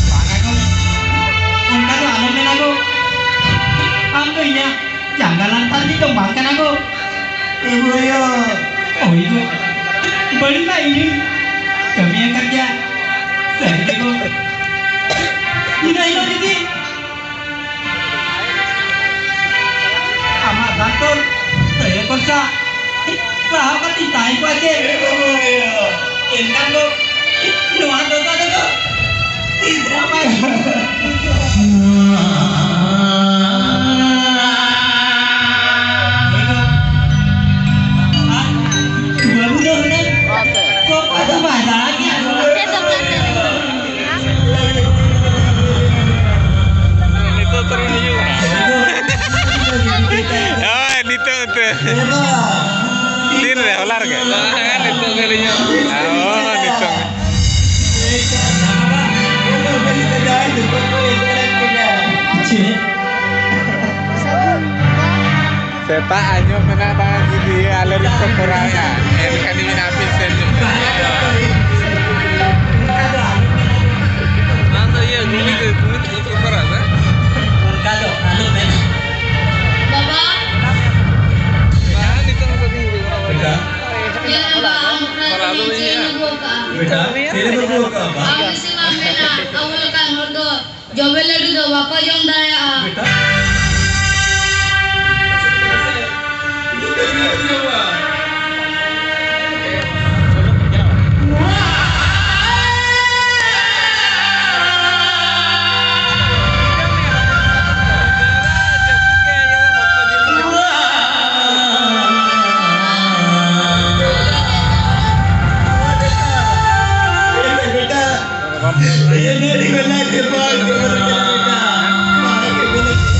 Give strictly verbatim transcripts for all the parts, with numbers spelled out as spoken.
ᱵᱟᱝᱟ ᱜᱚ, ᱚᱱᱠᱟ ᱫᱚ ᱟᱞᱚᱢ ᱢᱮᱱᱟ ᱜᱚ᱾ ᱟᱢ ᱫᱚ ᱤᱧᱟᱜ ᱡᱟᱸᱜᱟ ᱞᱟᱱᱛᱟᱨ ᱨᱤᱱᱤᱡ ᱫᱚ ᱵᱟᱝ ᱠᱟᱱᱟ ᱜᱚ᱾ ᱮ ᱵᱚᱭᱦᱟ᱾ ᱦᱳᱭ ᱜᱚ, ᱵᱟᱹᱲᱤᱡ ᱢᱟ ᱤᱧ ᱦᱚᱸᱧ ᱠᱟᱹᱢᱤ ᱟᱠᱟᱫ ᱜᱮᱭᱟ᱾ ᱥᱟᱹᱨᱤ ᱜᱮ ᱜᱚ, ᱤᱱᱟᱹ ᱦᱤᱞᱳᱜ ᱡᱩᱫᱤ ᱟᱢᱟᱜ ᱫᱟᱱᱛᱚᱨ ᱫᱟᱭᱟ ᱠᱚᱨᱥᱟ ᱥᱟᱦᱟᱣ ᱠᱟᱛᱮᱧ ᱛᱟᱦᱮᱸ ᱠᱚᱜᱼᱟ ᱪᱮ? ᱮᱱᱠᱷᱟᱱ ᱫᱚ ᱱᱚᱣᱟ ᱫᱚᱥᱟ ᱫᱚ ᱛᱤᱥ ᱦᱚᱸ ᱵᱟᱭ ᱵᱟᱹᱵᱩ ᱫᱚ ᱦᱩᱱᱟᱹᱝ ᱠᱚᱯᱟ ᱫᱚ ᱵᱟᱭ ᱫᱟᱬᱟ ᱠᱮᱭᱟ᱾ ᱱᱤᱛᱚᱜ ᱛᱚ ᱦᱤᱡᱩᱜ ᱠᱟᱱᱟ᱾ ᱦᱳᱭ, ᱱᱤᱛᱚᱜ ᱩᱛᱟᱹᱨ᱾ ᱛᱤᱱ ᱨᱮ? ᱦᱚᱞᱟ ᱨᱮᱜᱮ? ᱵᱟᱝ, ᱱᱤᱛᱚᱜ ᱜᱮ ᱞᱤᱧ ᱚ, ᱱᱤᱛᱚᱜ᱾ ᱪᱮᱫ? ᱥᱮᱛᱟᱜ ᱟᱸᱡᱚᱢ ᱢᱮᱱᱟᱜ ᱛᱟᱦᱮᱸᱫ ᱡᱩᱫᱤ ᱟᱞᱮ ᱨᱮᱱ ᱠᱚ ᱠᱚᱨᱟᱣᱮᱫᱼᱟ, ᱮᱱᱠᱷᱟᱱ ᱤᱧ ᱟᱯᱮ ᱥᱮᱱ ᱧᱚᱜ ᱠᱚᱜᱼᱟ᱾ ᱚᱱᱟ ᱫᱚ ᱤᱭᱟᱹ, ᱜᱩᱢᱤᱫ, ᱜᱩᱢᱤᱫ ᱠᱚ ᱠᱚᱨᱟᱣ ᱮᱫᱟ᱾ ᱚᱱᱠᱟ ᱫᱚ ᱟᱞᱚ ᱢᱮᱱᱟ᱾ ᱵᱟᱵᱟ᱾ ᱵᱟᱝ, ᱱᱤᱛᱚᱝ ᱫᱚ ᱵᱟᱹᱧ ᱩᱰᱩᱠ ᱠᱟᱱᱟ᱾ ᱵᱮᱴᱟ᱾ ᱧᱮᱞ ᱢᱮ ᱵᱟᱵᱟ, ᱟᱢ ᱚᱱᱟ ᱠᱚᱨᱟᱣ ᱫᱚ ᱪᱮᱫ ᱵᱟᱹᱧ ᱮᱢ ᱟᱹᱜᱩ ᱟᱠᱟᱫᱼᱟ? ᱵᱮᱴᱟ, ᱪᱮᱫ ᱮᱢ ᱟᱹᱜᱩ ᱟᱠᱟᱫᱼᱟ, ᱵᱟ? ᱟᱢ ᱵᱮᱥᱤ ᱵᱟᱢ ᱢᱮᱱᱟ, ᱟᱵᱚ ᱞᱮᱠᱟᱱ ᱦᱚᱲ ᱫᱚ ᱡᱚᱵᱮ ᱞᱟᱹᱰᱩ ᱫᱚ ᱵᱟᱠᱚ ᱡᱚᱢ ᱫᱟᱲᱮᱭᱟᱜᱼᱟ᱾ ᱵᱮᱴᱟ᱾ बेटा, ये मेरी गलती है, माफ कर दो बेटा। माफ कर दो बेटा।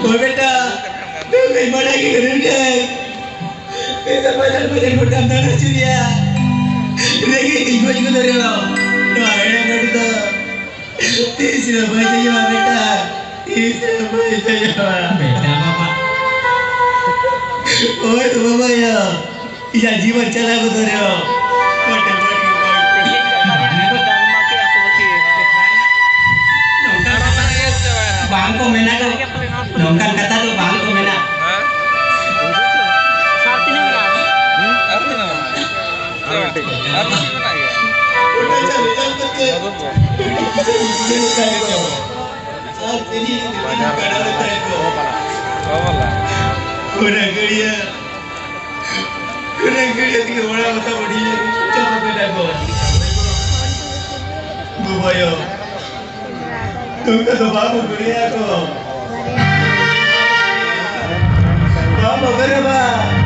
ओ बेटा, मैं बड़ा की करूँगा। मैं तो बड़ा बड़ा मोटा बड़ा चुरिया। लेकिन इनको इनको तो रे बाबा। तो आया बेटा तो। तीसरा भाई तो ये बेटा। तीसरा भाई तो ये। बेटा बाबा। ओए तो बाबा या। ᱤᱧᱟᱹᱜ ᱡᱤᱵᱚᱱ ᱪᱟᱞᱟᱣ ᱜᱚᱫᱚᱜ ᱨᱮᱦᱚᱸ, ᱢᱚᱴᱮ ᱢᱚᱴᱮ ᱵᱟᱝ᱾ ᱱᱚᱝᱠᱟᱱ ᱠᱟᱛᱷᱟ ᱫᱚ ᱵᱟᱝ ᱠᱚ ᱢᱮᱱᱟ ᱜᱚ, ᱱᱚᱝᱠᱟᱱ ᱠᱟᱛᱷᱟ ᱫᱚ ᱵᱟᱝ ᱠᱚ ᱢᱮᱱᱟ᱾ ᱚᱱᱟ ᱜᱟᱹᱲᱭᱟᱹ, ᱚᱱᱟ ᱜᱟᱹᱲᱭᱟᱹ ᱛᱮᱜᱮ ᱚᱲᱟᱜ ᱢᱟᱛᱟ ᱵᱟᱹᱲᱤᱡ ᱪᱟᱵᱟ ᱠᱮᱫᱟ ᱠᱚ᱾ ᱜᱚ ᱵᱟᱭᱳ, ᱱᱚᱝᱠᱟ ᱫᱚ ᱵᱟᱵᱚ ᱜᱟᱹᱲᱭᱟᱹ ᱠᱚ᱾ ᱵᱟᱵᱚ ᱜᱟᱹᱲᱭᱟᱹ ᱵᱟ᱾